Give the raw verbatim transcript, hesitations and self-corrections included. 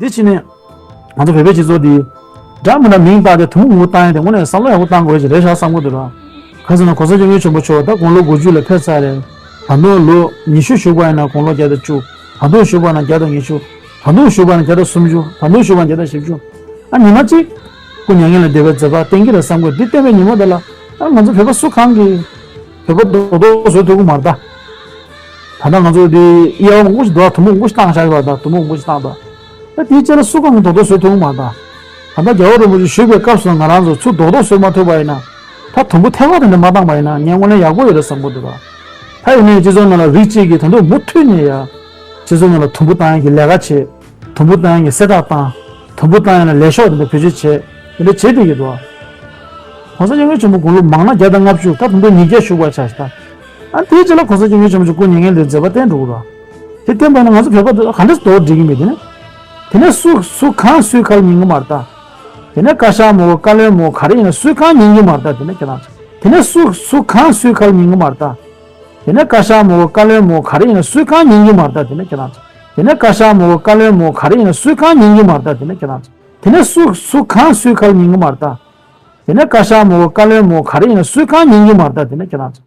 འདི་ཕྱི་ནས་ང་ཚོ་བོད་པའི་སྤྱི་ཚོགས་འདི་འདྲ་མི་འདྲ་མིང་བཏགས་ཏེ་དུམ་བུ་མུ་བཏང་ཡ་དེ་དངོས་གནས་བསམ་བློ་ཡག་པོ་བཏང་དགོས་ཀྱི་རེད་ཤག་བསམ་གྱི་འདུག་ར། ག་ཟེར་ན་གོང་ས་སྐྱབས་མགོན་ཆེན་པོ་མཆོག་ད་དགུང་ལོ་དགུ་བཅུ་ལ་ཕེབས་ཚར་རེད། ད་དུང་ལོ་ཉི་ཤུ་བཞུགས་པ་ཡིན་ན་དགུང་ལོ་བརྒྱ་དང་བཅུ། ད་དུང་བཞུགས་པ་ན་བརྒྱ་དང་ཉི་ཤུ། ད་དུང་བཞུགས་པ་ན་བརྒྱ་དང་སུམ་ཅུ། ད་དུང་བཞུགས་པ་ན་བརྒྱ་དང་བཞི་བཅུ། ཨ་ཉི་མ་གཅིག་སྐུ་མྱ་ངན་ལས་འདས་པའི་མཛད་པ་བསྟན་གྱི་རེད་བསམ་གྱི་འདུག་འདི་བསྟན་པའི་ཉིན་མོ་དེ་ལ་ཨ་ང་ཚོ་བོད་པ་སུ་གང་གིས་བོད་པ་རྡོག་རྡོག་བཟོ་ཐུབ་ཀྱི་མ་རེད་ད། ད་ལྟ་ང་ཚོ་འདི་དབྱེ་བ་མང་པོ་ཞིག་འདུག་དུམ་བུ་མང་པོ་ཞིག་བཏང་བཞག་ཡོད་པ་དང་དུམ་བུ་མང་པོ་ཞིག་བཏང་དང་། ད་དེའི་རྗེས་ལ་སུ་གང་གིས་རྡོག་རྡོག་བཟོ་ཐུབ་ཀྱི་མ་རེད་ད། ད་ལྟ་རྒྱལ་བ་རིན་པོ་ཆེ་བཞུགས་པའི་སྐབས་སུ་ང་རང་ཚོ་ཚུར་རྡོག་རྡོག་བཟོ་མ་ཐུབ་པ་ཡིན་ན། ད་དུམ་བུ་ཐད་ཀར་དེ་འདྲ་མ་བཏང་པ་ཡིན་ན་ངས་དངོས་གནས་ཡག་པོ་ཡོད་རེད་བསམ་གྱི་འདུག་ད། ད་ཡིན་ནའི་སྤྱི་ཚོགས་ནང་ལ་རིགས་གཅིག་གིས་ད་དུང་མུ་མཐུད་ནས་ཡ། སྤྱི་ཚོགས་ནང་ལ་དུམ་བུ་བཏང་ཡག་གི་ལས་ཀ་བྱེད། དུམ་བུ་བཏང་ཡག་གི་གསལ་བསྒྲགས་བཏང་། དུམ་བུ་བཏང་ཡག་ལ་ལས་ཤོག་དེ་འདྲ་བེད་སྤྱོད་བྱེད། དེ་འདྲ་བྱེད་བསྡད་ཀྱི་འདུག་གོང་ས་སྐྱབས་མགོན་ཆེན་པོ་དགུང་ལོ་མང་ན་བརྒྱ་དང་ལྔ་བཅུ་ད་ད་དུང་ཉིས་བརྒྱ་བཞུགས་པ་ཆགས་ཤག་ད། ཨ་དེའི་རྗེས་ལ་གོང་ས་སྐྱབས་མགོན་ཆེན་པོ་མཆོག་སྐུ་མྱ་ངན་ལས་མཛད་པ་བསྟན་འགྲོ་གི་རེད། དེ་བསྟན་པ་ན་ང་ཚོ་བོད་པ་ག་འདྲས་རྡོག་སྒྲིལ་གྱི་མེད་དེ་ནི། དེ་ནས་སུ་སུ་གང་སུའི་ཁ་ལ་ཉན་གྱི་མ་རེད་ད། དེ་ནས་བཀའ་ཤག་མོ་བཀའ་བློན་མོ་ག་རེ་ཡིན་ན་སུའི་ཁ་ཉན་གྱི་མ་རེད་ད་དེ་ནས་ཁྱེད་རང་ཚོ། དེ་ནས་སུ་སུ་གང་སུའི་ཁ་ལ་ཉན་གྱི་མ་རེད་ད། དེ་ནས་བཀའ་ཤག་མོ་བཀའ་བློན་མོ་ག་རེ་ཡིན་ན་སུའི་ཁ་ཉན་གྱི་མ་རེད་ད་དེ་ནས་ཁྱེད་རང་ཚོ། དེ་ནས་བཀའ་ཤག་མོ་བཀའ་བློན་མོ་ག་རེ་ཡིན་ན་སུའི་ཁ་ཉན་གྱི་མ་རེད་ད་དེ་ནས་ཁྱེད་རང་ཚོ། དེ་ནས་སུ་སུ་གང་སུའི་ཁ་ལ་ཉན་གྱི་མ་རེད་ད། དེ་ནས་བཀའ་ཤག་མོ་བཀའ་བློན་མོ་ག་རེ་ཡིན་ན་སུའི་ཁ་ཉན་གྱི་མ་རེད་ད་དེ་ནས་ཁྱེད་རང་ཚོ།